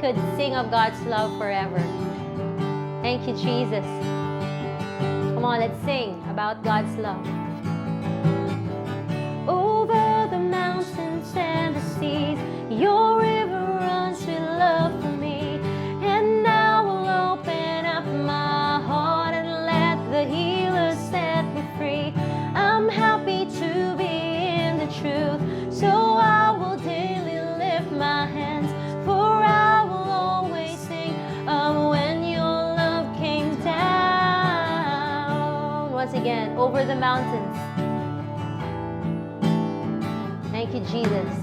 Could sing of God's love forever. Thank you, Jesus. Come on, let's sing about God's love. Over the mountains and the seas, your river runs with love for me. And I will open up my heart and let the healer set me free. I'm happy to be in the truth, so I will daily lift my hands, for I will always sing of when your love came down. Once again, over the mountains. Thank you, Jesus.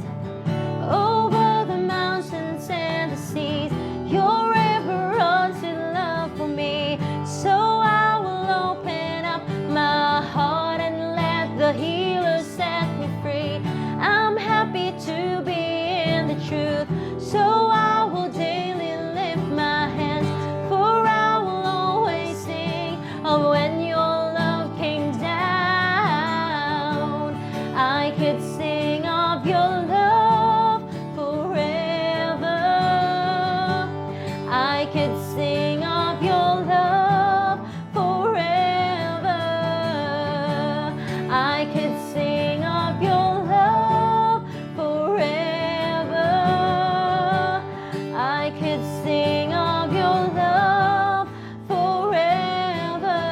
Over the mountains and the seas, your river runs in love for me. So I will open up my heart and let the healer set me free. I'm happy to be in the truth, so I will daily lift my hands, for I will always sing of when your love came down. I could sing of your love forever. I could sing of your love forever. I could sing of your love forever. I could sing of your love forever.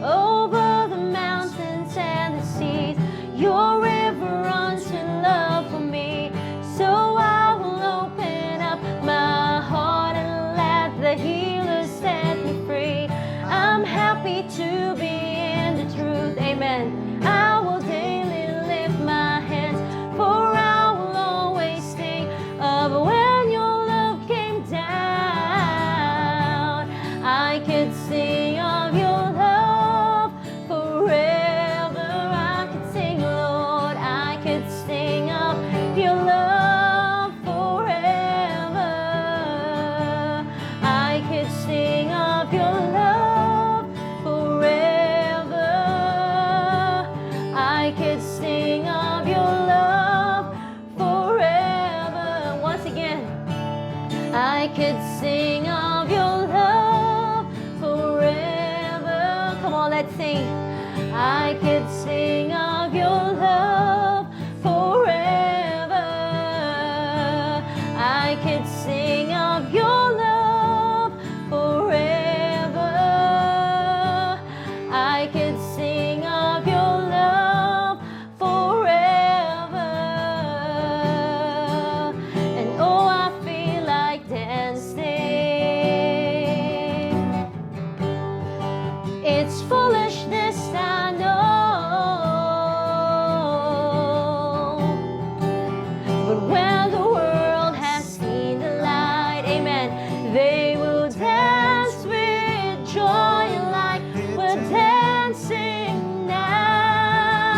Over the mountains and the seas, your river runs with love for me. So I will open up my heart and let the healer set me free. I'm happy to be in the truth. Amen. I will daily lift my hands, for I will always sing of when your love came down. I could sing of your love forever. I could sing, Lord, I could sing of your love forever. I could sing of your love forever. I could sing of your love forever. Once again, I could sing of your love forever. Come on, let's sing. I could sing of your love forever. I could sing of your love forever. I could sing of your love forever. And oh, I feel like dancing. It's foolishness, I know. But when the world has seen the light, amen, they will dance with joy like we're dancing now.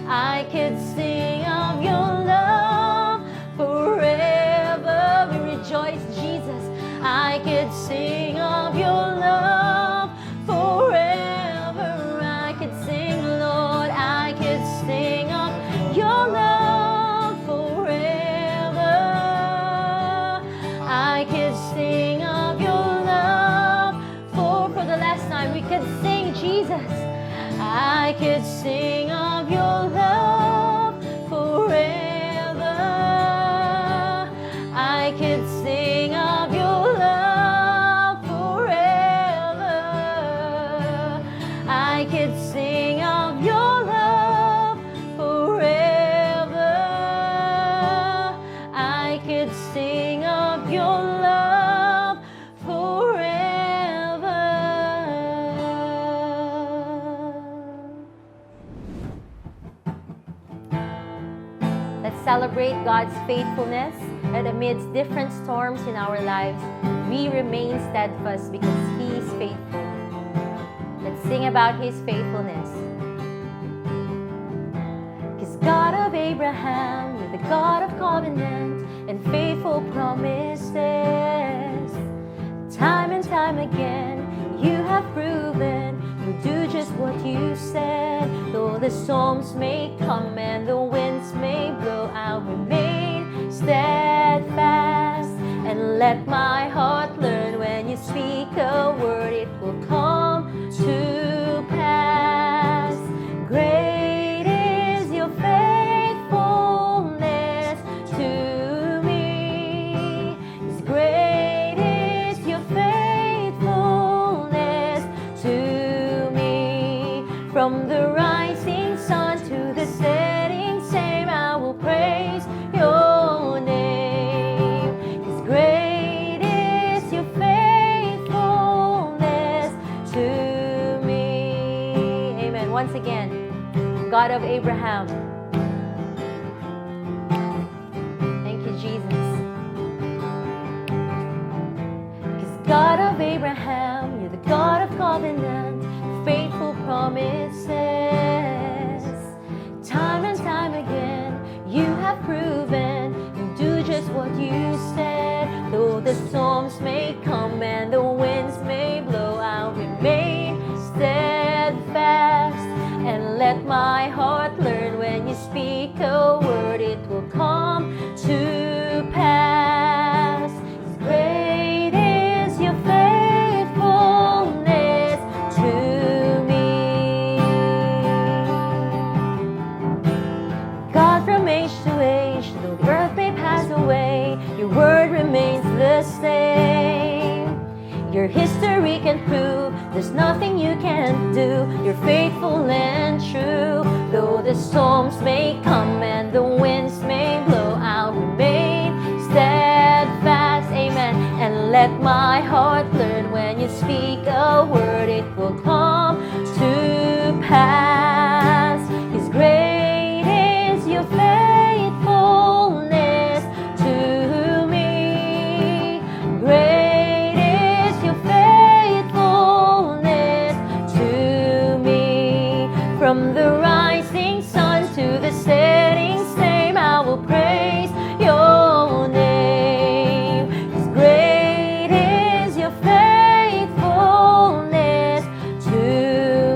I could sing of your love forever. We rejoice, Jesus. I could sing of your love forever. I could sing, Lord, I could sing of your love forever. I could sing of your love for the last time, we could sing, Jesus. I could sing of your love forever. I could sing of your love forever. I could sing of your love forever. I could sing of your love forever. Let's celebrate God's faithfulness, that amidst different storms in our lives, we remain steadfast because He is faithful. Let's sing about His faithfulness. 'Cause God of Abraham, you're the God of covenant and faithful promises. Time and time again, you have proven you do just what you said. Though the storms may come and the winds may blow, I'll remain steadfast. Steadfast and let my heart learn, when you speak a word, it will come to pass. Great is your faithfulness to me. 'Cause great is your faithfulness to me. From the rising sun to the setting same, I will praise your name. 'Cause great is your faithfulness to me. Amen. Once again, God of Abraham. Thank you, Jesus. 'Cause God of Abraham, you're the God of covenant, faithful promises. Time and time again, you have proven you do just what you said. Though the storms may come and the winds may blow, I'll remain steadfast. And let my heart learn, when you speak a word, it will come to pass. 'Cause great is your faithfulness to me. God from age to age, though the earth may pass away, your word remains the same. Your history can prove there's nothing you can't do. You're faithful and true. Though the storms may come and the winds may blow, I'll remain steadfast. Amen. And let my heart learn, when you speak a word, it will come to pass. 'Cause great is your faithfulness to me. Great is your faithfulness to me. From the rising sun to the setting same, I will praise your name. 'Cause great is your faithfulness to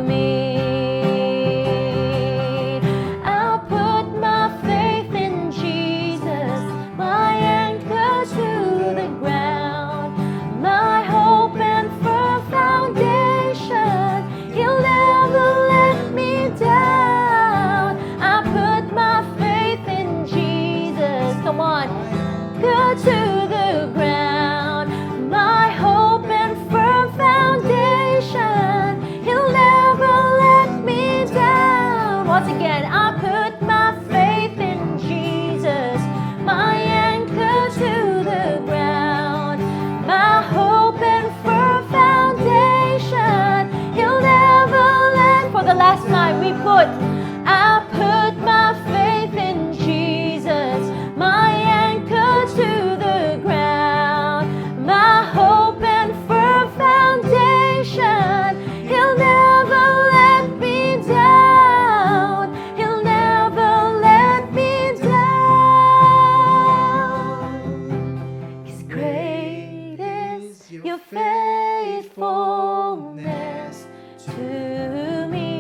me. I'll put my faith in Jesus, my anchor to the ground, my hope and firm foundation. He'll never let me down. I put my faith in Jesus. Come on. Anchor to the ground, my hope and firm foundation. He'll never let me down. Once again, I put my faith in Jesus, my anchor to the ground, my hope and firm foundation. He'll never let. For the last time, I put my faith in Jesus, my anchor to the ground, my hope and firm foundation. He'll never let me down. He'll never let me down. 'Cause great is your faithfulness to me.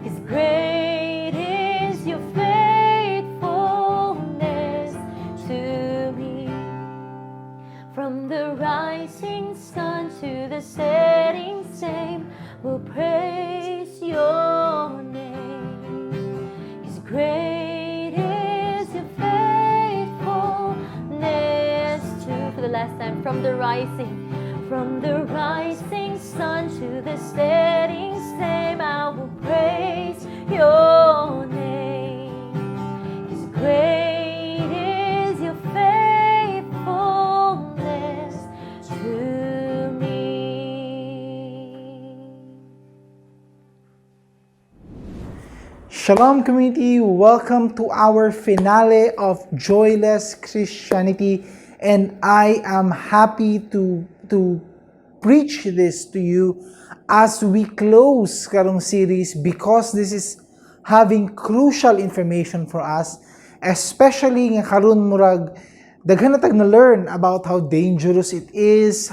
'Cause great is your faithfulness to me. From the rising sun to the setting same, we'll praise your name. 'Cause great is your faithfulness to, for the last time, from the rising sun to the setting same, I will praise your name. 'Cause great is your faithfulness to me. Shalom, community! Welcome to our finale of Joyless Christianity, and I am happy to preach this to you as we close karong series because this is having crucial information for us, especially nga karon murag daghan na tag na learn about how dangerous it is,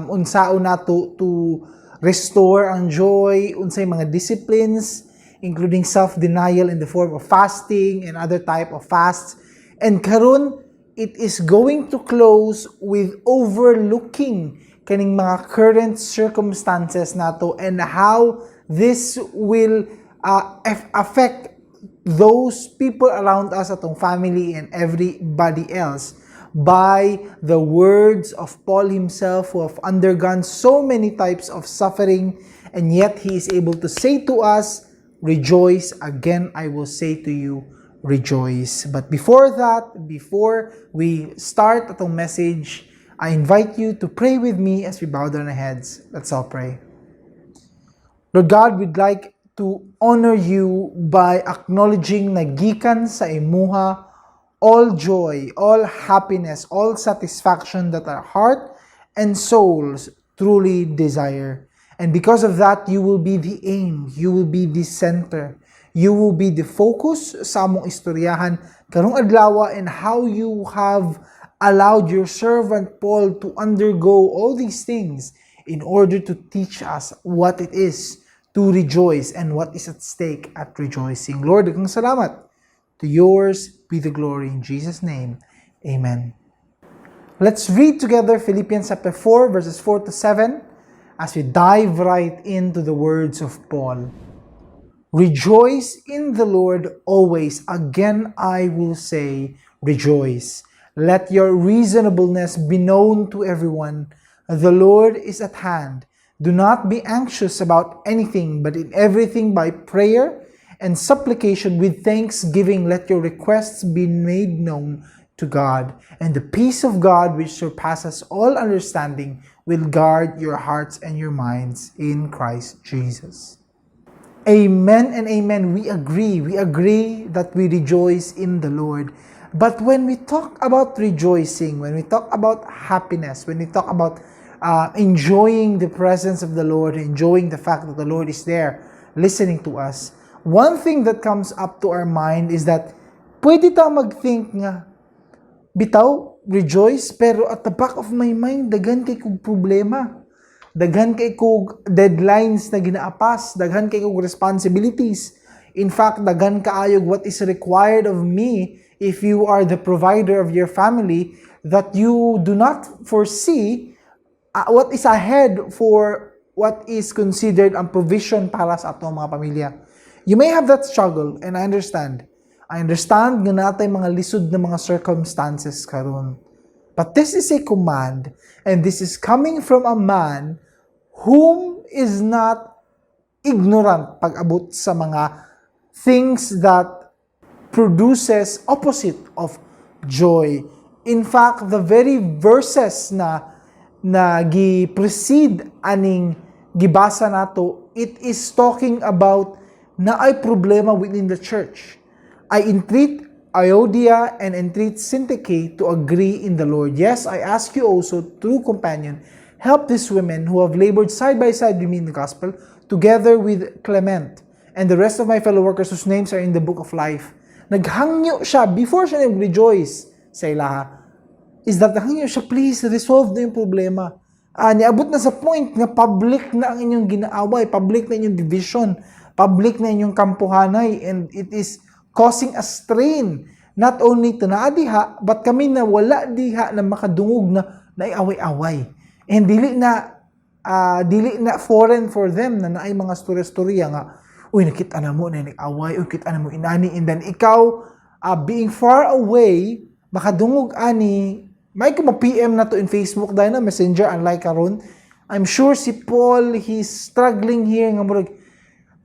unsaon nato to restore ang joy, unsay mga disciplines, including self-denial in the form of fasting and other type of fasts. And karon, It is going to close with overlooking kaning mga current circumstances nato and how this will affect those people around us, atong family and everybody else, by the words of Paul himself, who have undergone so many types of suffering, and yet he is able to say to us, "Rejoice. Again, I will say to you, rejoice." But before that, before we start atong message, I invite you to pray with me as we bow down our heads. Let's all pray. Lord God, we'd like to honor you by acknowledging na gikan sa imuha all joy, all happiness, all satisfaction that our heart and souls truly desire. And because of that, you will be the aim, you will be the center, you will be the focus sa among istoryahan karong adlaw and how you have allowed your servant Paul to undergo all these things in order to teach us what it is to rejoice and what is at stake at rejoicing. Lord, daghang salamat. To yours be the glory in Jesus' name. Amen. Let's read together Philippians chapter 4, verses 4 to 7 as we dive right into the words of Paul. "Rejoice in the Lord always. Again, I will say, rejoice. Let your reasonableness be known to everyone. The Lord is at hand. Do not be anxious about anything, but in everything by prayer and supplication with thanksgiving, let your requests be made known to God. And the peace of God, which surpasses all understanding, will guard your hearts and your minds in Christ Jesus." Amen and amen. We agree. We agree that we rejoice in the Lord. But when we talk about rejoicing, when we talk about happiness, when we talk about enjoying the presence of the Lord, enjoying the fact that the Lord is there listening to us, one thing that comes up to our mind is that pwede ta mag-think nga, bitaw, rejoice, pero at the back of my mind, daghan kay kog problema. Daghan kay kog deadlines na ginaapas, daghan kay kog responsibilities. In fact, daghan kaayog what is required of me if you are the provider of your family that you do not foresee what is ahead for what is considered ang provision para sa atong mga pamilya. You may have that struggle, and I understand. I understand nga naa tay mga lisod na mga circumstances karon. But this is a command, and this is coming from a man whom is not ignorant pag-abot sa mga things that produces opposite of joy. In fact, the very verses na gi-precede aning gibasa nato, it is talking about naay problema within the church. "I entreat Euodia and entreat Syntyche to agree in the Lord. Yes, I ask you also, true companion, help these women who have labored side by side with me in the gospel, together with Clement and the rest of my fellow workers whose names are in the book of life." Naghangyo siya before siya nag-rejoice sa ilaha is that naghangyo siya, please resolve na yung problema. Niabot na sa point nga public na ang inyong ginaaway, public na inyong division, public na inyong kampuhanay, and it is causing a strain not only to naa diha, but kami na wala diha na makadungog na naiaway-away. And dili na foreign for them na naay mga storya-storya nga, "Uy, nakita na mo na nag-away, uy, kita na mo inani," and then ikaw, being far away, makadungog ani, may ko ma-PM na to in Facebook dahil na Messenger, unlike karon. I'm sure si Paul, he's struggling here nga murag,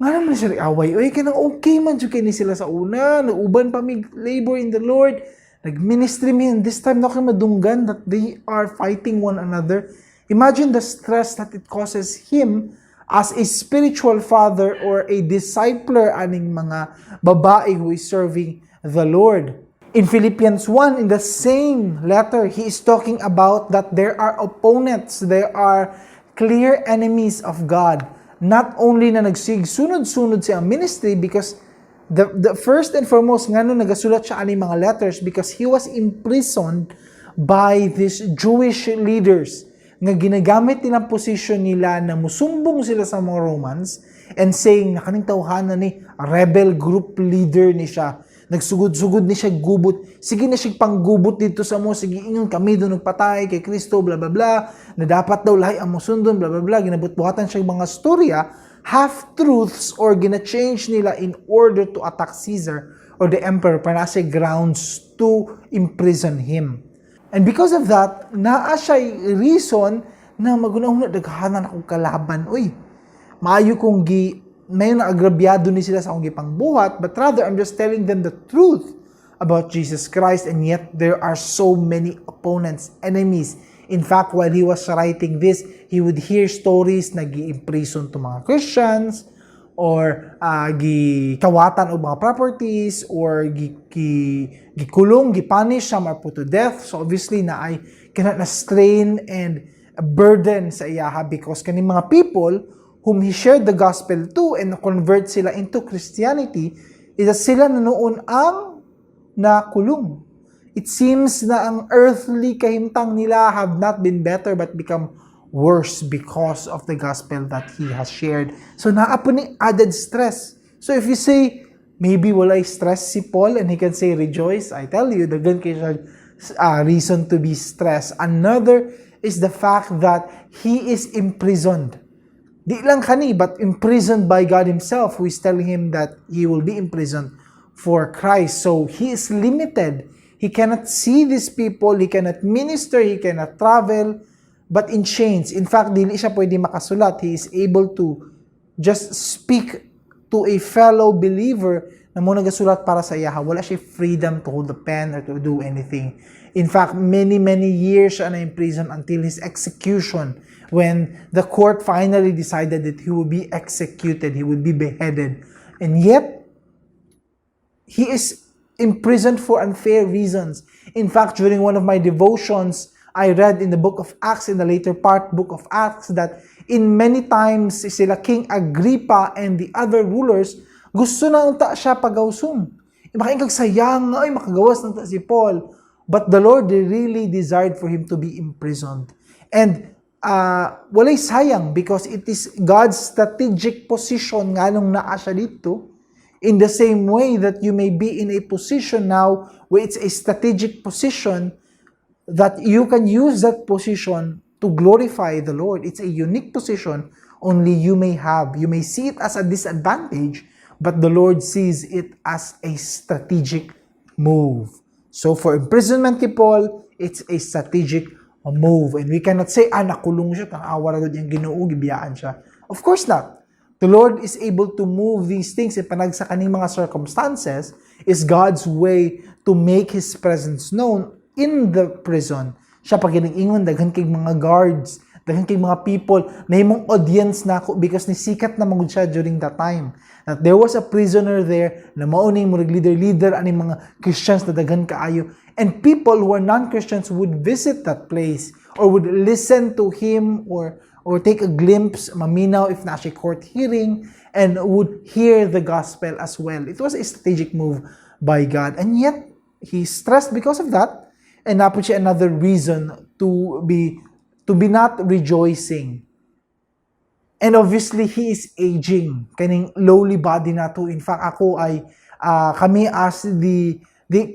nga naman sila away. Uy, kanang okay man jud kay ni sila sa una, nauban pa mig labor in the Lord, nag-ministry mi, and this time na kayo madunggan that they are fighting one another. Imagine the stress that it causes him as a spiritual father or a discipler aning mga babae who is serving the Lord. In Philippians 1, in the same letter, he is talking about that there are opponents, there are clear enemies of God. Not only na nagsig sunod-sunod siya ang ministry, because the first and foremost ngano nagasulat siya ani mga letters, because he was imprisoned by these Jewish leaders nga ginagamit nilang position nila na musumbong sila sa mga Romans and saying na kaning tawhana ni rebel group leader ni siya. Nagsugod-sugod ni siya gubot. Sige na siya panggubot dito sa mo. Sige ingon kami doon nagpatay kay Kristo, blah blah blah. Na dapat daw lahi ang mosundon, blah blah blah. Ginabot-buhatan siya mga storya, half truths or gina-change nila in order to attack Caesar or the emperor para naa siya grounds to imprison him. And because of that, naa siya reason na maghuna-huna, daghanan akong kalaban. Uy, maayo kung gi may na agrabyado ni sila sa akong gipangbuhat, but rather I'm just telling them the truth about Jesus Christ, and yet there are so many opponents, enemies. In fact, while he was writing this, he would hear stories na gi-imprison to mga Christians or gikawatan og mga properties or gikulong, gipunish, some are put to death. So obviously naay kana na strain and a burden sa iyaha because kani mga people whom he shared the gospel to and convert sila into Christianity is that sila na noon ang nakulong. It seems na ang earthly kahimtang nila have not been better but become worse because of the gospel that he has shared. So naa po ni added stress. So if you say, maybe walay stress si Paul and he can say rejoice, I tell you, daghan kay siya reason to be stressed. Another is the fact that he is imprisoned. Di lang kani, but imprisoned by God Himself, who is telling him that he will be imprisoned for Christ. So he is limited. He cannot see these people, he cannot minister, he cannot travel, but in chains. In fact, dili siya pwede makasulat. He is able to just speak to a fellow believer na mo nagasulat para sa iyaha. Wala siya freedom to hold the pen or to do anything. In fact, many, many years siya na in prison until his execution, when the court finally decided that he would be executed, he would be beheaded. And yet, he is imprisoned for unfair reasons. In fact, during one of my devotions, I read in the book of Acts, in the later part, book of Acts, that in many times, sila King Agrippa and the other rulers, gusto na unta siya pagawson. Makaingkag sayang, ay makagawas na ta si Paul. But the Lord really desired for him to be imprisoned. And walay sayang because it is God's strategic position nganong naa siya dito. In the same way that you may be in a position now where it's a strategic position that you can use that position to glorify the Lord. It's a unique position only you may have. You may see it as a disadvantage, but the Lord sees it as a strategic move. So for imprisonment kay Paul, it's a strategic move. And we cannot say, "Ah, nakulong siya, tanawa ra gud yung Ginoo, gibiyaan siya." Of course not. The Lord is able to move these things and panag sa kaning mga circumstances is God's way to make His presence known in the prison. Siya pag ingon, daghan kay mga guards, daghan kay mga people, nahimong audience nako because ni sikat na magud siya during that time. That there was a prisoner there na mao ning murag leader-leader ani mga Christians na daghan kaayo. And people who are non-Christians would visit that place or would listen to him or take a glimpse, maminaw if naa siya court hearing, and would hear the gospel as well. It was a strategic move by God. And yet, he's stressed because of that. And naa po siya another reason to be not rejoicing. And obviously, he is aging. Kaning lowly body na to. In fact, ako ay, kami as the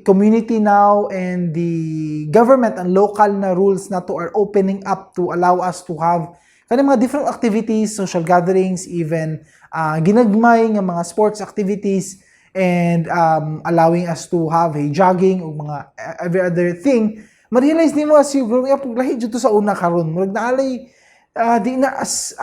community now and the government and local na rules na to are opening up to allow us to have kaning mga different activities, social gatherings, even ginagmay nga mga sports activities and allowing us to have a jogging o mga every other thing. Ma-realize nimo as you growing up, lahi jud to sa una karon. Murag naalay di na as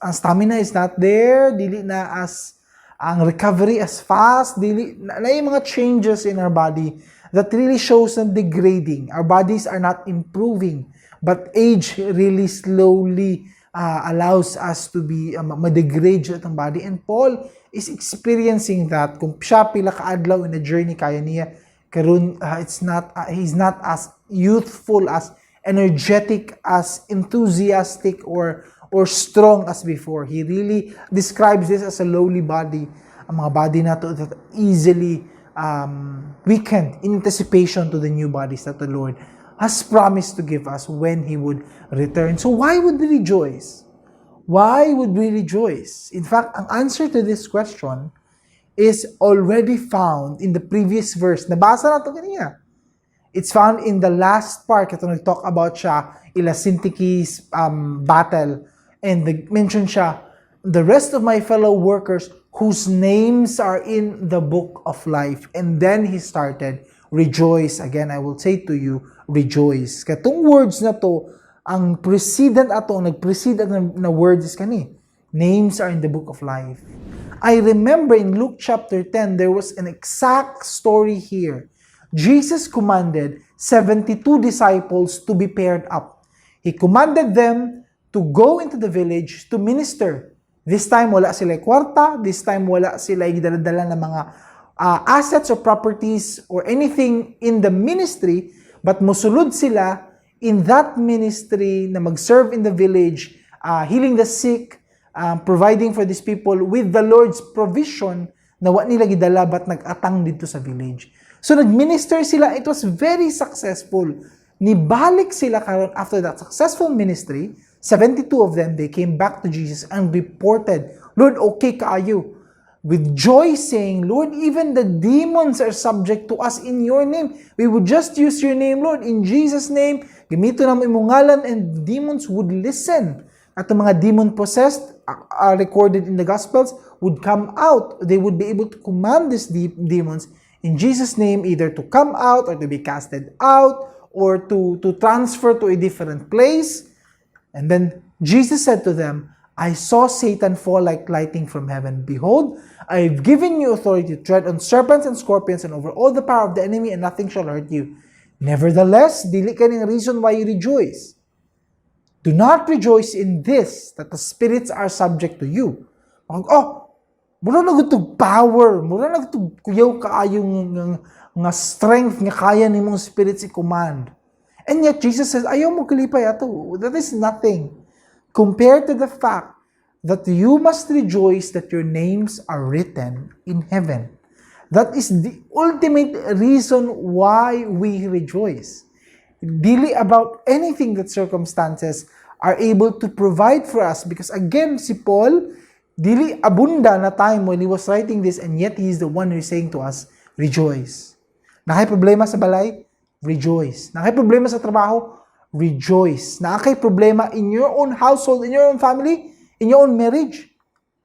ang stamina is not there, dili na as ang recovery as fast, dili na, na yung mga changes in our body that really shows na degrading. Our bodies are not improving, but age really slowly allows us to be ma-degrade siya itong body. And Paul is experiencing that. Kung siya pila ka adlaw in a journey kaya niya karon, it's not he's not as youthful, as energetic, as enthusiastic or strong as before. He really describes this as a lowly body, ang mga body nato that easily weakened in anticipation to the new bodies that the Lord has promised to give us when He would return. So why would we rejoice? Why would we rejoice? In fact, ang answer to this question is already found in the previous verse. Nabasa nato ganina. It's found in the last part kato nag-talk about siya ila Syntyche's battle, and the mention siya, "The rest of my fellow workers whose names are in the book of life." And then he started, "Rejoice. Again, I will say to you, rejoice." Katong words na to, ang precedent ato, ang nag-precede ato na words is kani, "Names are in the book of life." I remember in Luke chapter 10, there was an exact story here. Jesus commanded 72 disciples to be paired up. He commanded them to go into the village to minister. This time, wala sila kwarta. This time, wala sila gidala-dala ng mga assets or properties or anything in the ministry, but musulod sila in that ministry na mag-serve in the village, healing the sick, providing for these people with the Lord's provision na wa nila gidala but nag-atang didto sa village. So nag-minister sila, it was very successful. Nibalik sila karon after that successful ministry, 72 of them, they came back to Jesus and reported, "Lord, okay kaayo." With joy saying, "Lord, even the demons are subject to us in your name. We would just use your name, Lord, in Jesus' name. Gamiton namo imong ngalan," and demons would listen. At ang mga demon-possessed, recorded in the Gospels, would come out. They would be able to command these demons in Jesus' name either to come out or to be casted out or to transfer to a different place. And then Jesus said to them, "I saw Satan fall like lightning from heaven. Behold, I have given you authority to tread on serpents and scorpions and over all the power of the enemy, and nothing shall hurt you. Nevertheless," dili kaning reason why you rejoice. "Do not rejoice in this, that the spirits are subject to you." Oh, mura na gud power, mura na gud kuyaw kaayo nga strength nga kaya nimong spirits i-command. And yet Jesus says, "Ayaw mo kalipay ato. That is nothing compared to the fact that you must rejoice that your names are written in heaven." That is the ultimate reason why we rejoice. Dili about anything that circumstances are able to provide for us, because again, si Paul, dili abunda na time when he was writing this, and yet he is the one who is saying to us, "Rejoice." Naa kay problema sa balay? Rejoice. Naa kay problema sa trabaho? Rejoice. Naa kay problema in your own household, in your own family, in your own marriage?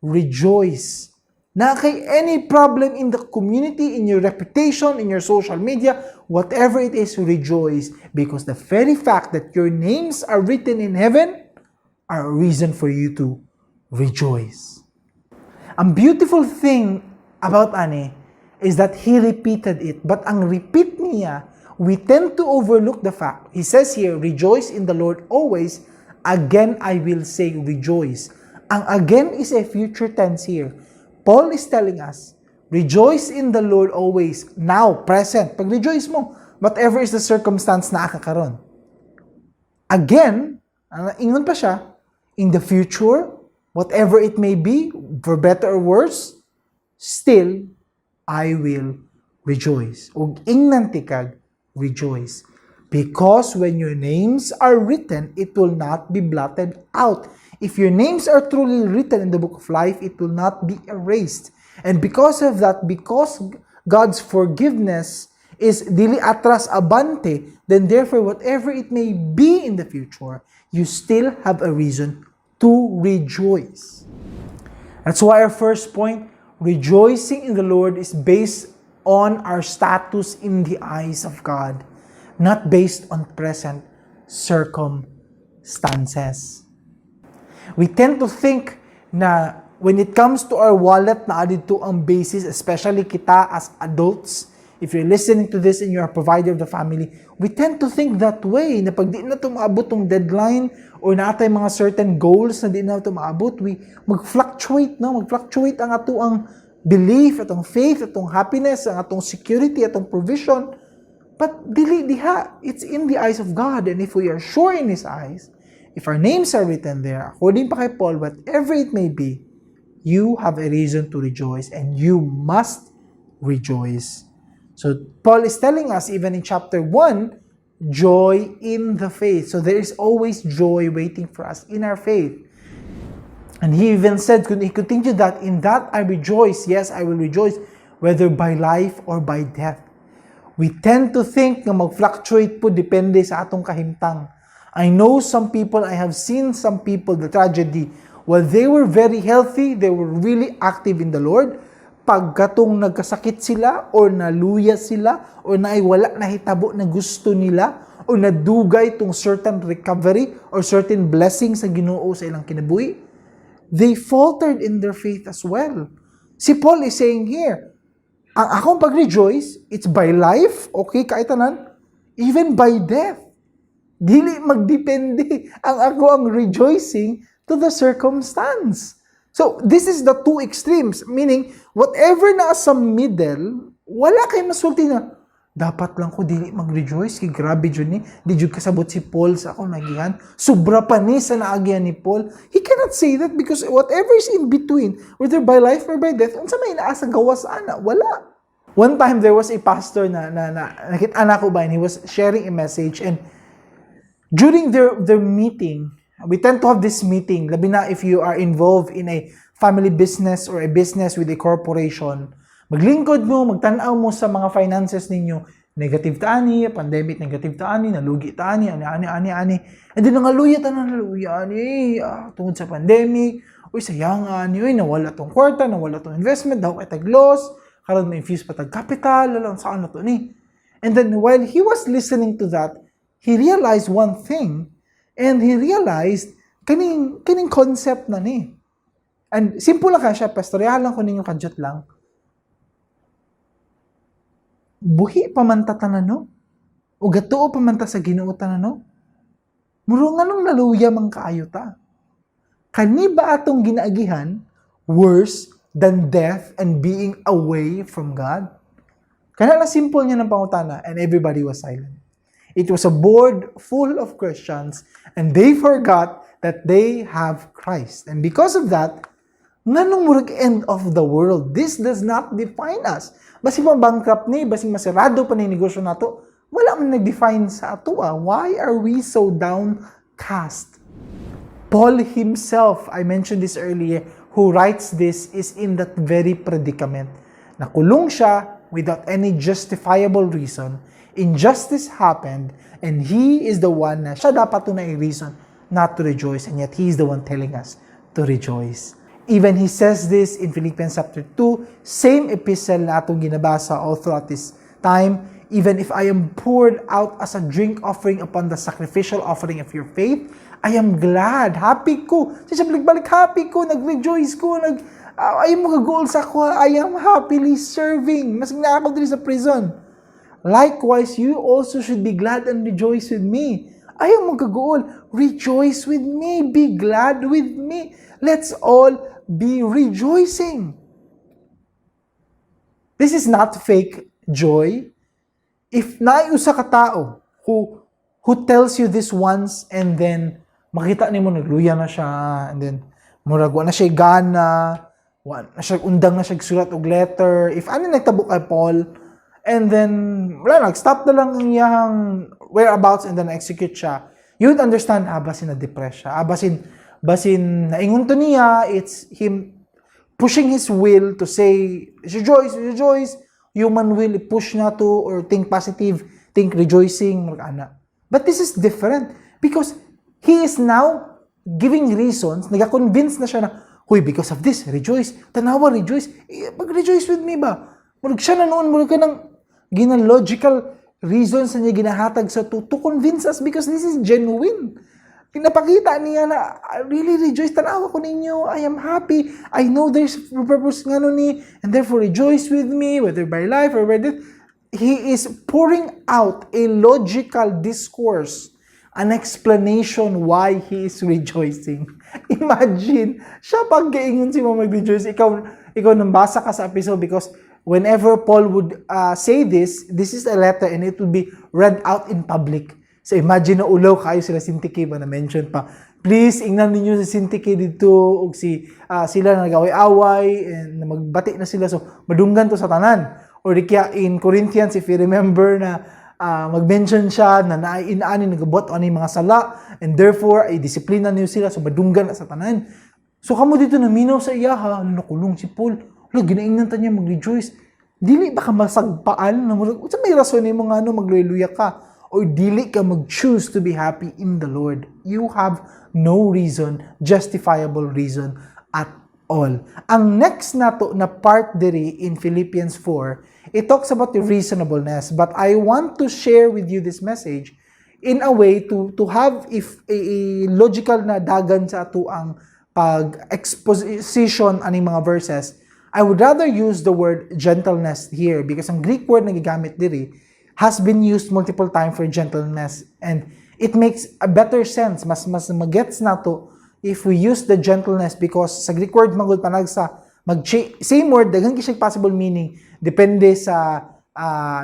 Rejoice. Naa kay any problem in the community, in your reputation, in your social media, whatever it is, rejoice. Because the very fact that your names are written in heaven are a reason for you to rejoice. Ang beautiful thing about ani is that he repeated it. But ang repeat niya, we tend to overlook the fact. He says here, "Rejoice in the Lord always. Again, I will say, rejoice." Ang "again" is a future tense here. Paul is telling us, rejoice in the Lord always, now, present. Pag rejoice mo, whatever is the circumstance na karon. Again, ingon pa siya, in the future, whatever it may be, for better or worse, still, I will rejoice. Ug ingnan tikag, rejoice. Because when your names are written, it will not be blotted out. If your names are truly written in the book of life, it will not be erased. And because of that, because God's forgiveness is dili atras abante, then therefore, whatever it may be in the future, you still have a reason to rejoice. That's why our first point, rejoicing in the Lord, is based on our status in the eyes of God, not based on present circumstances. We tend to think na when it comes to our wallet na didto ang basis, especially kita as adults, if you're listening to this and you're a provider of the family, we tend to think that way, na pag di na maabot tong deadline or naa tay mga certain goals na di na maabot, we mag-fluctuate, no? Mag-fluctuate ang atoang belief, atong faith, atong happiness, ang atong security, atong provision. But dili diha, it's in the eyes of God. And if we are sure in His eyes, if our names are written there, according pa kay Paul, whatever it may be, you have a reason to rejoice and you must rejoice. So Paul is telling us even in chapter 1, joy in the faith. So there is always joy waiting for us in our faith. And he even said, he continued that, "In that I rejoice, yes, I will rejoice, whether by life or by death." We tend to think nga mag-fluctuate po depende sa atong kahimtang. I know some people, I have seen some people, the tragedy, while they were very healthy, they were really active in the Lord, pagkatong nagkasakit sila or naluya sila or naay wala nahitabo na gusto nila or nadugay tong certain recovery or certain blessing sa Ginoo sa ilang kinabuhi, they faltered in their faith as well. Si Paul is saying here, ang akong pag-rejoice, it's by life, okay, kahit tanan, even by death. Dili magdepende ang ako ang rejoicing to the circumstance. So, this is the two extremes, meaning, whatever na sa middle, wala kay masulti na, dapat lang ko dili mag-rejoice, kay grabe jud ni, di jud kasabot si Paul sa akong nagihan, sobra pa ni sa naagihan ni Paul. He cannot say that because whatever is in between, whether by life or by death, unsa may naa sa gawas ana? Wala. One time there was a pastor na nakita nako ba, and he was sharing a message, and during their meeting, we tend to have this meeting, labi na if you are involved in a family business or a business with a corporation, maglingkod mo, magtan-aw mo sa mga finances ninyo, negative ta ani, pandemic negative ta ani, nalugi ta ani, ani, ani, ani, ani. And then nangaluya ta na, naluya ani, ah, tungod sa pandemic, uy, sayang ani, uy, nawala tong kwarta, nawala tong investment, daw kay tag loss, karon may infuse pa tag capital, alam saan na to ni. And then while he was listening to that, he realized one thing, and he realized kaning concept na ni. And simple lang ka siya, pastoryahan lang ko ninyo kadyot lang. Buhi pa man ta tanan, no? O gatuo pa man ta sa Ginoo tanan, no? Muro nganong naluya man kaayo ta? Kani ba atong ginaagihan worse than death and being away from God? Kana lang simple niya ng pangutana, and everybody was silent. It was a board full of Christians, and they forgot that they have Christ. And because of that, nganong murag end of the world? This does not define us. Basig bankrupt ni, basig masirado pa ni negosyo nato, wala man nag-define sa ato. Ah. Why are we so downcast? Paul himself, I mentioned this earlier, who writes this is in that very predicament. Nakulong siya without any justifiable reason. Injustice happened, and he is the one na siya dapat to na reason not to rejoice, and yet he is the one telling us to rejoice. Even he says this in Philippians chapter 2, same epistle na atong ginabasa all throughout this time. "Even if I am poured out as a drink offering upon the sacrificial offering of your faith, I am glad." Happy ko. Siya balik-balik, happy ko, nag-rejoice ko, ay mo kagool sa ako, I am happily serving. Mas na ako diri sa prison. "Likewise, you also should be glad and rejoice with me." Ayaw mo kagool. Rejoice with me. Be glad with me. Let's all be rejoicing. This is not fake joy. If naay usa ka tao who tells you this once and then makita nimo nagluya na siya and then murag wa na siya gana, wa na siya undang na siya sulat og letter. If ano nagtabo kay Paul and then wala, nag-stop na lang ang iyang whereabouts and then execute siya, you would understand, ah, basin na depress siya. Ah, basin naingon to niya, it's him pushing his will to say, "Rejoice, rejoice." Human will, push na to or think positive, think rejoicing, murag ana. But this is different because he is now giving reasons, nag-convince na siya na, "Huy, because of this, rejoice. Tanawa, rejoice. Eh, mag-rejoice with me ba?" Murag siya na noon, murag ka ng gina-logical reasons na niya ginahatag sa to convince us because this is genuine. Pinapakita niya na, "I really rejoice, tanawa ko ninyo, I am happy, I know there's purpose nga ni, and therefore rejoice with me, whether by life or by death." He is pouring out a logical discourse, an explanation why he is rejoicing. Imagine, siya pag gaingon si mo mag-rejoice, ikaw nambasa ka sa episode because whenever Paul would say this, this is a letter and it would be read out in public. So imagine na ulaw kayo sila Sintike ba na mention pa. Please ingnan ninyo si Sintike dito ug si sila na nag-away-away and na magbati na sila, so madunggan to sa tanan. Or di kaya in Corinthians, if you remember na mag-mention siya na naay inaani nagabuhat ani mga sala and therefore ay disiplina niyo sila, so madunggan na sa tanan. So kamo didto naminaw sa iyaha, nakulong si Paul. Hala, ginaingnan ta niya mag-rejoice. Dili ba ka masagpaan? Na murag, unsa may rason nimo nga ano magluya ka? Or dili ka mag-choose to be happy in the Lord? You have no reason, justifiable reason at all. Ang next nato na part diri in Philippians 4, it talks about the reasonableness. But I want to share with you this message in a way to have if a logical na dagan sa atoang pag-exposition aning mga verses. I would rather use the word gentleness here because ang Greek word na gigamit diri has been used multiple times for gentleness and it makes a better sense. Mas magets nato if we use the gentleness because sa Greek word magud panagsa mag same word, daghan kay siya possible meaning depende sa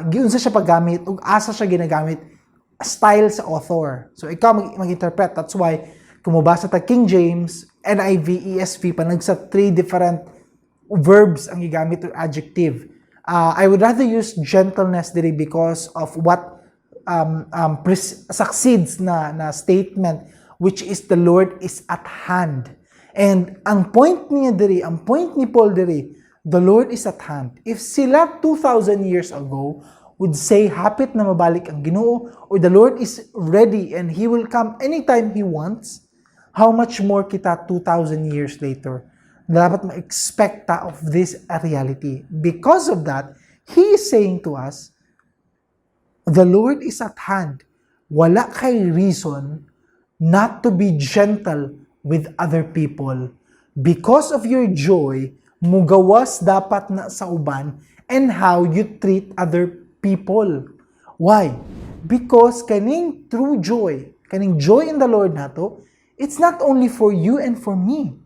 giunsa siya paggamit ug asa siya ginagamit, style sa author. So ikaw mag-interpret. That's why kung mobasa ta King James, NIV, ESV, panagsa three different verbs ang gigamit or adjective. I would rather use gentleness diri because of what succeeds na statement, which is the Lord is at hand. And ang point niya diri, ang point ni Paul diri, the Lord is at hand. If sila 2,000 years ago would say hapit na mabalik ang Ginoo or the Lord is ready and He will come anytime He wants, how much more kita 2,000 years later? Dapat ma-expect ta of this reality. Because of that, He is saying to us, the Lord is at hand. Wala kay reason not to be gentle with other people. Because of your joy, mugawas dapat na sa uban and how you treat other people. Why? Because kaning true joy, kaning joy in the Lord nato, it's not only for you and for me.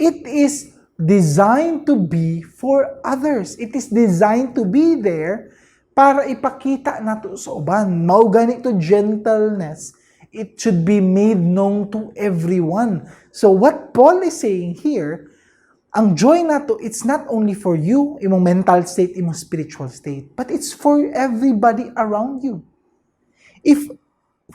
It is designed to be for others. It is designed to be there para ipakita nato sa uban. Mao gani to gentleness. It should be made known to everyone. So what Paul is saying here, ang joy nato, it's not only for you, imong mental state, imong spiritual state, but it's for everybody around you. If,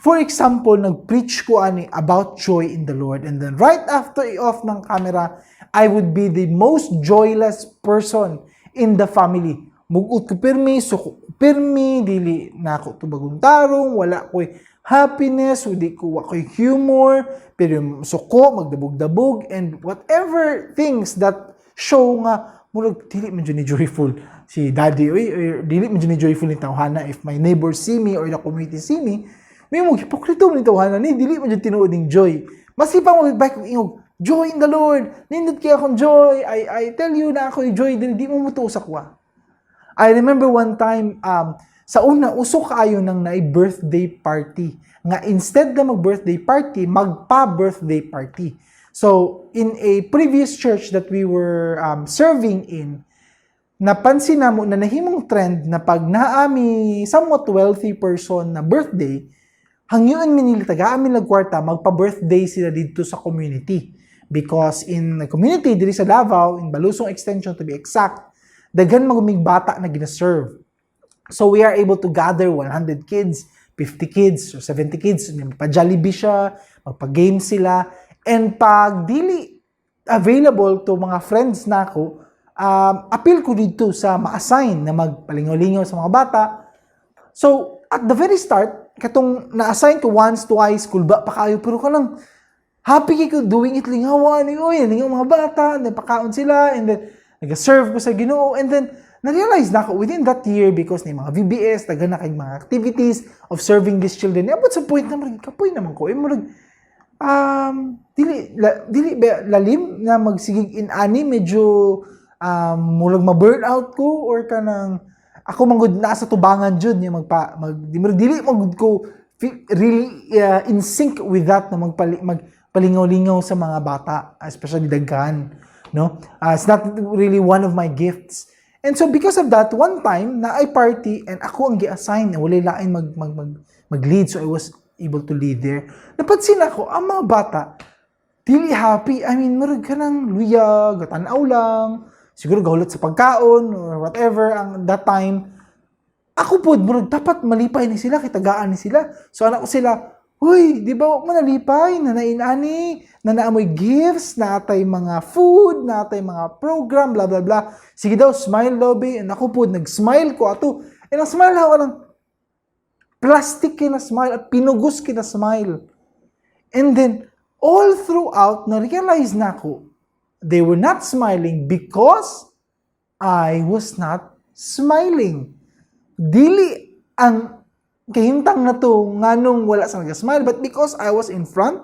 for example, nag-preach ko ani about joy in the Lord, and then right after i-off ng camera, I would be the most joyless person in the family. Mugot ko pirmi, suko ko pirmi, dili na ako tubagon tarong, wala ko'y happiness, hindi ko wa ko'y humor, pero suko, magdabog-dabog, and whatever things that show nga, murag, dili man jud ni joyful si daddy, uy, or dili man jud ni joyful ni tawhana. If my neighbors see me or the community see me, may mo hipokrito man ni tawhana ni, dili man jud tinuod ning joy. Maski pa mo bike kog ingog, "Joy in the Lord, nindot kay akong joy, I tell you na ako'y joy," dili di mo mutuo sa kuha. I remember one time, sa una, uso kaayo nang naay birthday party. Nga instead na mag-birthday party, magpa-birthday party. So, in a previous church that we were serving in, napansin namo na nahimong trend na pag naami somewhat wealthy person na birthday, hangyoon mi nila, tagaan mi kwarta, magpa-birthday sila didto sa community. Because in the community diri sa Davao, in Balusong Extension to be exact, daghan magumig bata na gina-serve. So we are able to gather 100 kids, 50 kids, or 70 kids. Magpa-Jollibee siya, magpa-game sila. And pag dili available to mga friends nako, apil ko didto sa ma-assign na magpalingaw-lingaw sa mga bata. So, at the very start, katong na-assign ko once, twice, kulba pa kayo, pero kanang happy kay ko doing it, lingawan, ni oy, lingaw mga bata, and then pakaon sila, and then nag-serve ko sa Ginoo, and then na-realize na ako within that year because ni mga VBS, daghan na kay mga activities of serving these children. Abot sa point na murag kapoy naman ko. Eh, murag, dili ba lalim na magsigig in ani, medyo murag ma-burn out ko or kanang ako manggod nasa tubangan jud niya magpa mag di murag dili magud ko really in sync with that na magpalingaw-lingaw sa mga bata, especially daghan, no? It's not really one of my gifts. And so because of that, one time na ay party and ako ang gi-assign na walay lain mag mag mag mag-lead, so I was able to lead there. Napansin ako ang mga bata dili happy. I mean, murag kanang luya, gatanaw lang, siguro gahulat sa pagkaon or whatever ang that time. Ako po, murag dapat malipay ni sila, kay tagaan ni sila. So anak ko sila, Uy, di ba mo nalipay na nainani, na naamoy gifts, natay mga food, natay mga program, blah, blah, blah. Sige daw, smile lobby. And ako po, nag-smile ko ato. And ang smile ako lang, plastic kina smile at pinugos kina smile. And then, all throughout, na-realize na ako, they were not smiling because I was not smiling. Dili ang kahimtang na to nganong wala sa nag-smile, but because I was in front,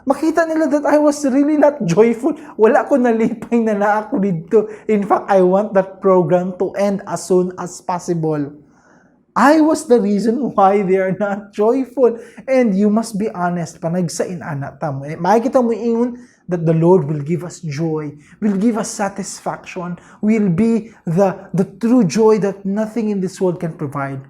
makita nila that I was really not joyful. Wala ko nalipay na naa ko dito. In fact, I want that program to end as soon as possible. I was the reason why they are not joyful. And you must be honest, panagsain ana ta mo. Eh, makikita mo ingon that the Lord will give us joy, will give us satisfaction, will be the true joy that nothing in this world can provide.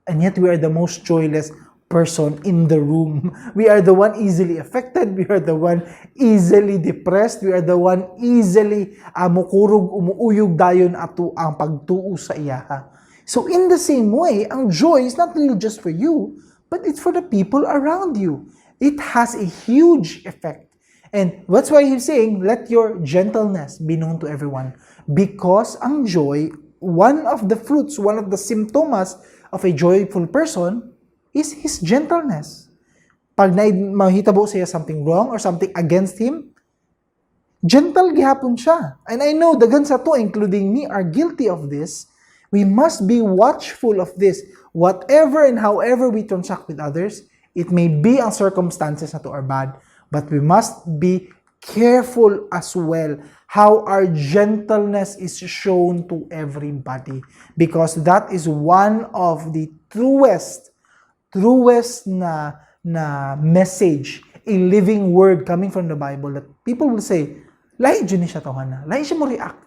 And yet we are the most joyless person in the room. We are the one easily affected. We are the one easily depressed. We are the one easily mukurog, umuuyog dayon ato ang pagtuo sa iyaha. So in the same way, ang joy is not really just for you, but it's for the people around you. It has a huge effect. And that's why he's saying, "Let your gentleness be known to everyone." Because ang joy, one of the fruits, one of the symptoms of a joyful person is his gentleness. Pag na mahitabo siya something wrong or something against him, gentle gihapon siya. And I know daghan sa ato, including me, are guilty of this. We must be watchful of this. Whatever and however we transact with others, it may be ang circumstances nato are bad, but we must be careful as well how our gentleness is shown to everybody, because that is one of the truest na message, a living word coming from the Bible that people will say, "Lahi jud ni siya tawhana. Lahi siya mo react.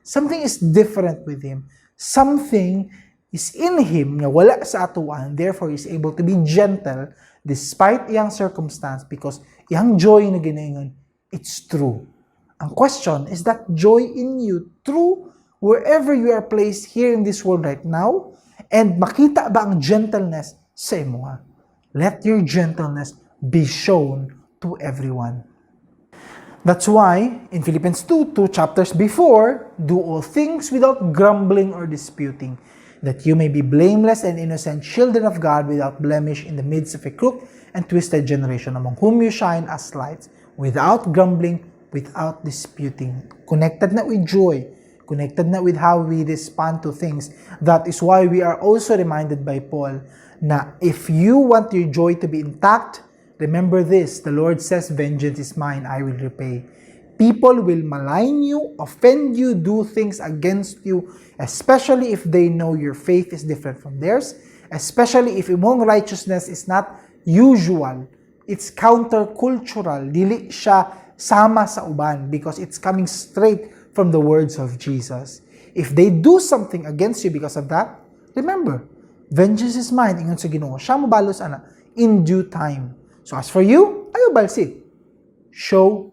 Something is different with him. Something is in him nga wala sa atuan. Therefore, he is able to be gentle despite iyang circumstance because iyang joy na ginaingon, it's true." Ang question is, that joy in you true wherever you are placed here in this world right now? And makita ba ang gentleness sa imoha? Let your gentleness be shown to everyone. That's why in Philippians 2, two chapters before, "Do all things without grumbling or disputing, that you may be blameless and innocent children of God without blemish in the midst of a crooked and twisted generation, among whom you shine as lights, without grumbling, without disputing." Connected na with joy, connected na with how we respond to things. That is why we are also reminded by Paul na if you want your joy to be intact, remember this, the Lord says, "Vengeance is mine, I will repay." People will malign you, offend you, do things against you, especially if they know your faith is different from theirs, especially if imong righteousness is not usual, it's countercultural, dili siya sama sa uban because it's coming straight from the words of Jesus. If they do something against you because of that, remember, "Vengeance is mine," ingon sa Ginoo. Siya mo balos ana in due time. So as for you, ayaw balsi. Show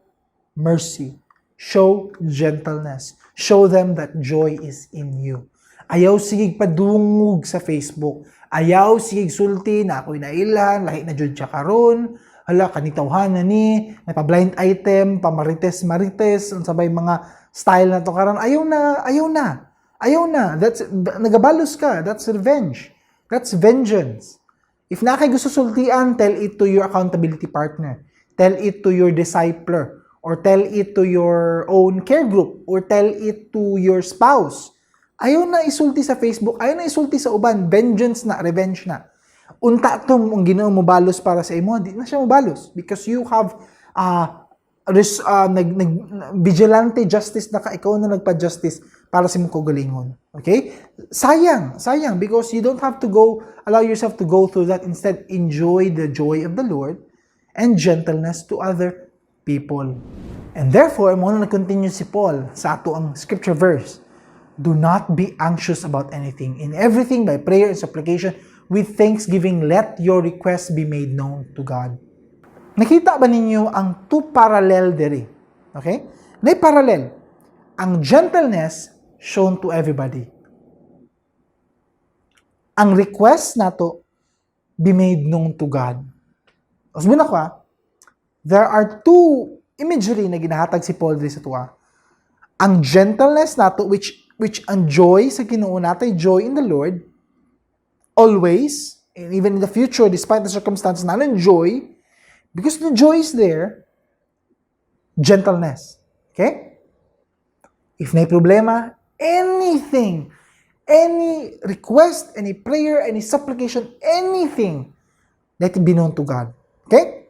mercy. Show gentleness. Show them that joy is in you. Ayaw sigig padungog sa Facebook. Ayaw sigig sulti na ako'y nailhan, lahi na jud siya karon. Hala, kanitawhan na ni, may pa-blind item, pamarites marites, unsa bay mga style na to karon. Ayaw na, ayaw na. Ayaw na. That's nagabalos ka. That's revenge. That's vengeance. If naa kay gusto sultian, tell it to your accountability partner. Tell it to your discipler. Or tell it to your own care group. Or tell it to your spouse. Ayaw na isulti sa Facebook. Ayaw na isulti sa uban. Vengeance na, revenge na. Unta tong ang Ginoo mo balos para sa imo, di na siya mobalos because you have nag vigilante justice na ka, ikaw na nagpa-justice para sa imong kaugalingon. Okay? Sayang, sayang because you don't have to go allow yourself to go through that. Instead, enjoy the joy of the Lord and gentleness to other people. And therefore, mo na nag-continue si Paul sa ato ang scripture verse. "Do not be anxious about anything. In everything, by prayer and supplication, with thanksgiving, let your requests be made known to God." Nakita ba ninyo ang two parallel diri? Okay? May parallel. Ang gentleness shown to everybody. Ang request nato be made known to God. Usbon ako ah. There are two imagery na ginahatag si Paul diri sa atoa. Ang gentleness nato, which ang joy sa Ginoo natay, joy in the Lord always and even in the future, despite the circumstances, naa joy because the joy is there. Gentleness, okay? If may problema, anything, any request, any prayer, any supplication, anything, let it be known to God, okay?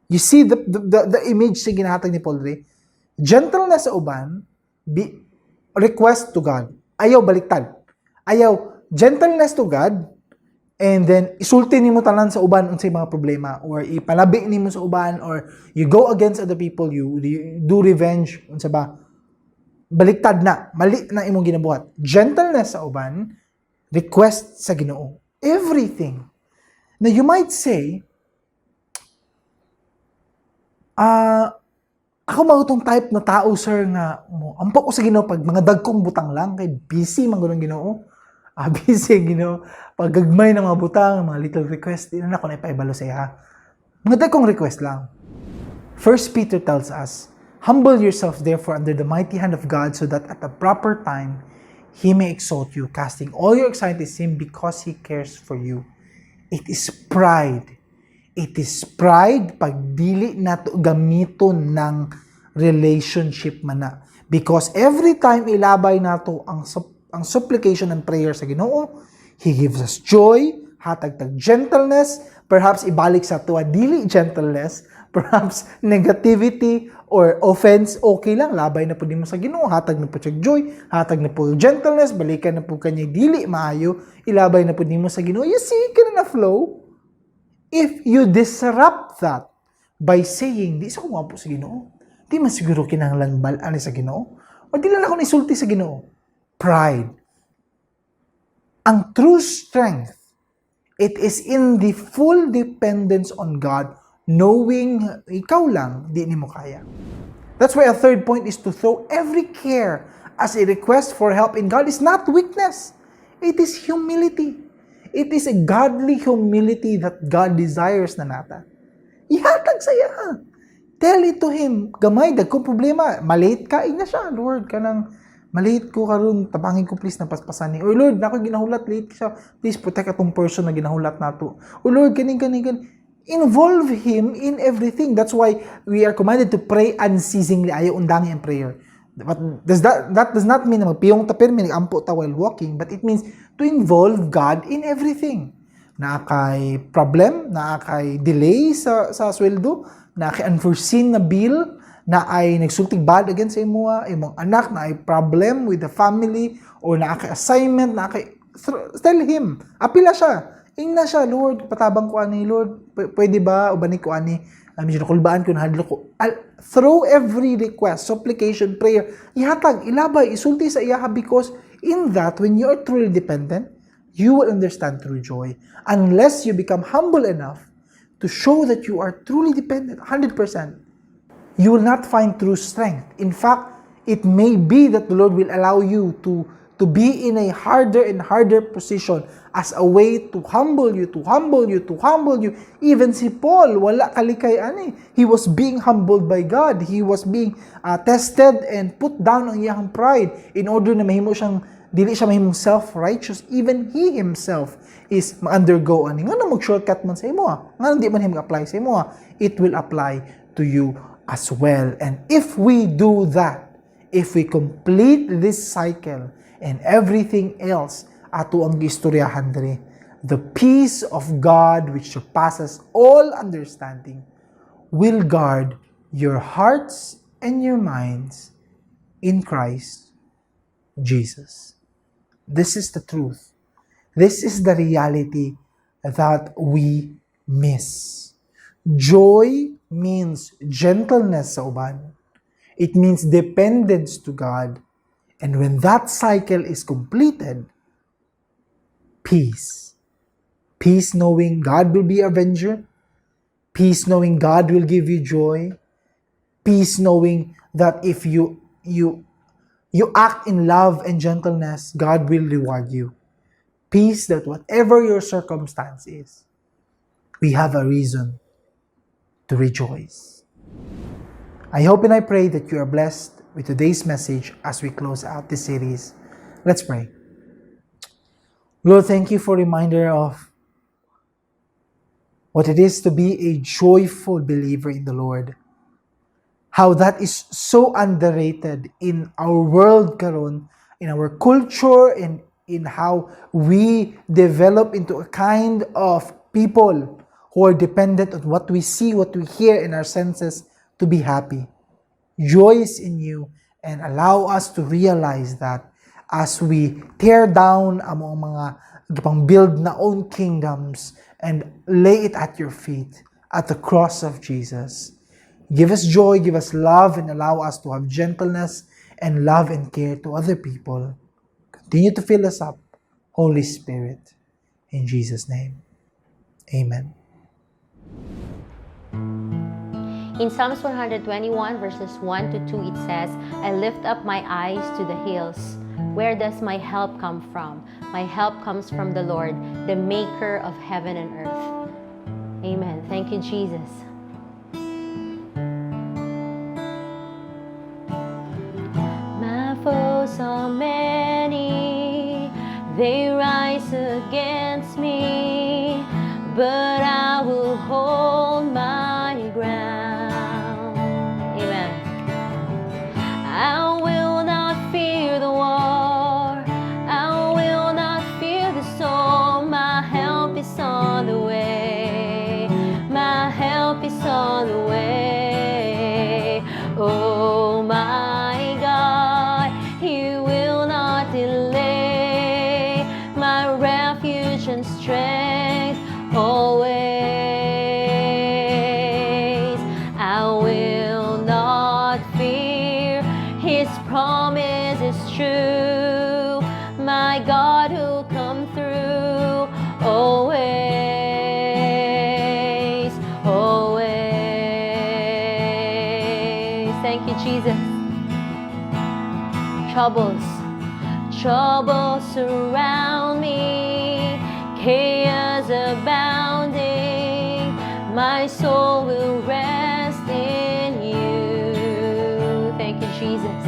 You see the image sa ginahatag ni Paul diri? Gentleness sa uban, be, request to God. Ayaw baliktad. Ayaw gentleness to God and then isulti nimo tanan sa uban unsay mga problema or ipalabi nimo sa uban or you go against other people, you do revenge, unsa ba? Baliktad na, mali na imong ginabuhat. Gentleness sa uban, request sa Ginoo. Everything. Now you might say, "Ah, ako mao tong type na tao, sir, nga mo ampo ko sa Ginoo pag mga dagkong butang lang kay busy man gud ang Ginoo. Ah, busy ang Ginoo. Pag gagmay ng mga butang, mga little request, di na nako na ipaibalo sa iya. Mga dagkong request lang." First Peter tells us, "Humble yourself therefore under the mighty hand of God so that at the proper time He may exalt you, casting all your anxieties Him because He cares for you." It is pride. It is pride pag dili nato gamiton ng relationship man na. Because every time ilabay nato ang supplication and prayer sa Ginoo, He gives us joy, hatag tag gentleness, perhaps ibalik sa atoa dili gentleness, perhaps negativity or offense, okay lang, labay na pud nimo sa Ginoo, hatag na pud siya joy, hatag na pud gentleness, balikan na pud kanya dili maayo, ilabay na pud nimo sa Ginoo. You see, kana na flow. If you disrupt that by saying, "Di sa ko po sa Ginoo, di man siguro kinahanglan bal-an sa Ginoo, o di lang ako nisulti sa Ginoo." Pride. Ang true strength, it is in the full dependence on God, knowing ikaw lang, di nimo kaya. That's why a third point is to throw every care as a request for help in God is not weakness. It is humility. It is a godly humility that God desires na nata. Ihatag sa iya. Tell it to Him. Gamay, dagkong problema. Malate ka, ingna siya. "Lord, kanang malate ko karon, tabangin ko please na paspasan ni." Or, "Lord, nako ginahulat, late siya. Please protect atong person na ginahulat nato. Or Lord, kaning kaning kaning." Involve Him in everything. That's why we are commanded to pray unceasingly. Ayaw undangi ang prayer. But that does not mean na magpiyong ta pirmi, nag-ampo ta while walking, but it means to involve God in everything. Naa kay problem, naa kay delay sa sweldo, naa kay unforeseen na bill, naay nagsultig bad against sa imoha, imong anak, naay problem with the family, or naa kay assignment, naa kay tell Him. Apila siya. Ingna siya, "Lord, patabang ko ani, Lord, pwede ba, ubani ko ani, medyo nakulbaan ko, nahadlok ko." Throw every request, supplication, prayer, ihatag, ilabay, isulti sa iyaha because in that, when you are truly dependent, you will understand true joy. Unless you become humble enough to show that you are truly dependent, 100%, you will not find true strength. In fact, it may be that the Lord will allow you to be in a harder and harder position as a way to humble you, to humble you, to humble you. Even si Paul, wala kalikay ani. He was being humbled by God. He was being tested and put down ang iyang pride in order na mahimo siyang dili siya mahimong self-righteous. Even he himself is ma-undergo ani. Nga mag-shortcut man sa imo ah? Nga di man him apply sa imo ah? It will apply to you as well. And if we do that, if we complete this cycle and everything else ato ang giistoryahan diri, the peace of God which surpasses all understanding will guard your hearts and your minds in Christ Jesus. This is the truth. This is the reality that we miss. Joy means gentleness sa uban. It means dependence to God. And when that cycle is completed, peace. Peace knowing God will be avenger. Peace knowing God will give you joy. Peace knowing that if you act in love and gentleness, God will reward you. Peace that whatever your circumstance is, We have a reason to rejoice. I hope and I pray that you are blessed with today's message as we close out this series. Let's pray. Lord, thank you for reminder of what it is to be a joyful believer in the Lord. How that is so underrated in our world karon, in our culture, and in how we develop into a kind of people who are dependent on what we see, what we hear in our senses to be happy. Joy is in you, and allow us to realize that as we tear down among mga gipang build na own kingdoms and lay it at your feet at the cross of Jesus. Give us joy, give us love, and allow us to have gentleness and love and care to other people. Continue to fill us up, Holy Spirit. In Jesus' name, amen. In Psalms 121, verses 1 to 2, it says, "I lift up my eyes to the hills. Where does my help come from? My help comes from the Lord, the maker of heaven and earth." Amen. Thank you, Jesus. My foes are many, they rise against me, but I will hold my ground. Amen. I will not fear the war. I will not fear the storm. My help is on the way. My help is on the way. Oh my God, He will not delay. My refuge and strength always. I will not fear. His promise is true. My God will come through always, always. Thank you, Jesus. Troubles, troubles surround me, chaos abounding. My soul will rest in you. Thank you, Jesus.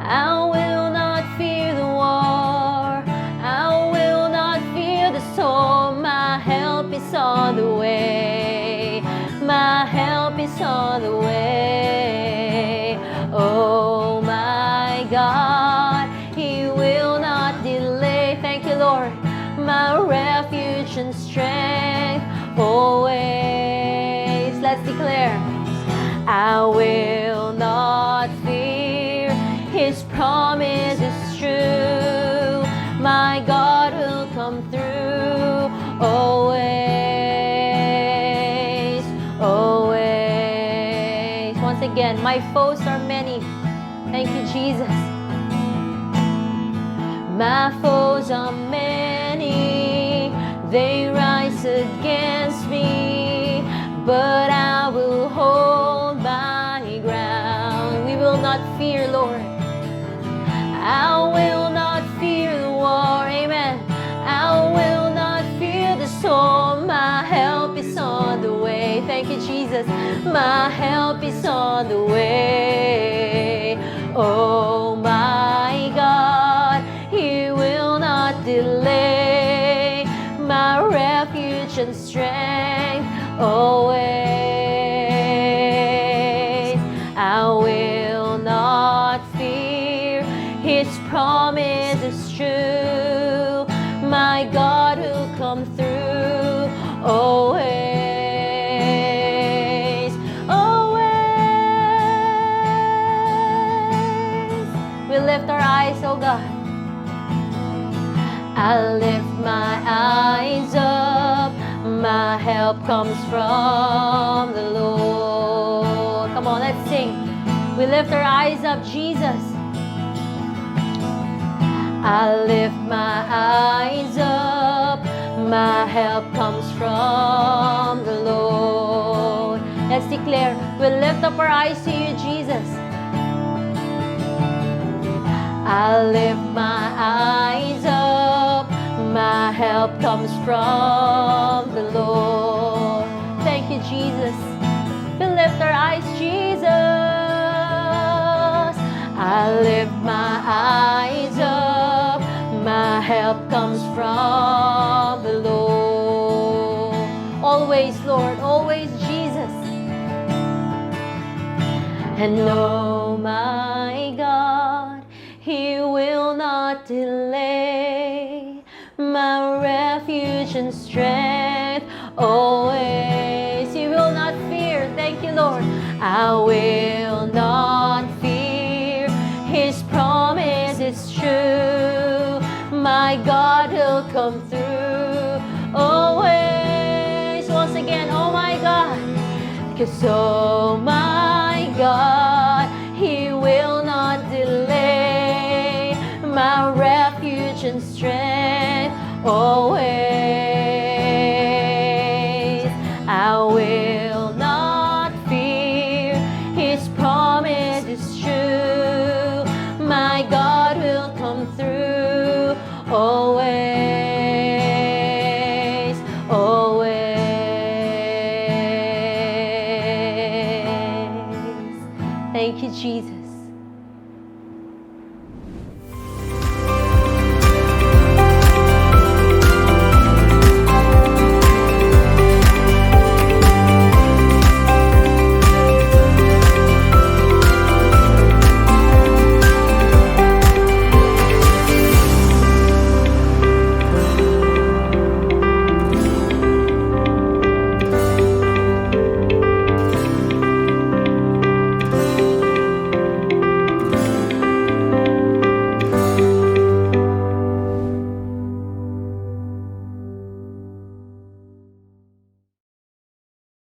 I will not fear the war. I will not fear the storm. My help is on the way. My help is on the way. Oh my God, He will not delay. Thank you, Lord. My refuge and strength always. Let's declare. I will not fear. His promise is true. My God will come through always, always. Once again, my foes are many. Thank you, Jesus. My foes are many, they rise against me, but I will hold my ground. We will not fear, Lord. I will not fear the war, amen. I will not fear the storm. My help is on the way. Thank you, Jesus. My help is on the way. Oh my God, He will not delay. My refuge and strength always. I will not fear. His promise is true. My God will come through always, always. We lift our eyes, oh God. I lift my eyes up. My help comes from the Lord. Come on, let's sing. We lift our eyes up, Jesus. I lift my eyes up. My help comes from the Lord. Let's declare, we lift up our eyes to you, Jesus. I lift my eyes up. My help comes from the Lord. lift our eyes, Jesus. I lift my eyes up. My help comes from the Lord. Always, Lord, always, Jesus. And oh my God, He will not delay. My refuge and strength always. You will not fear. Thank you, Lord. I will not fear. His promise is true. My God will come through always. Once again, oh my God. 'Cause oh my God, He will not delay. My refuge and strength always. I will not fear. His promise is true. My God will come through always, always. Thank you, Jesus.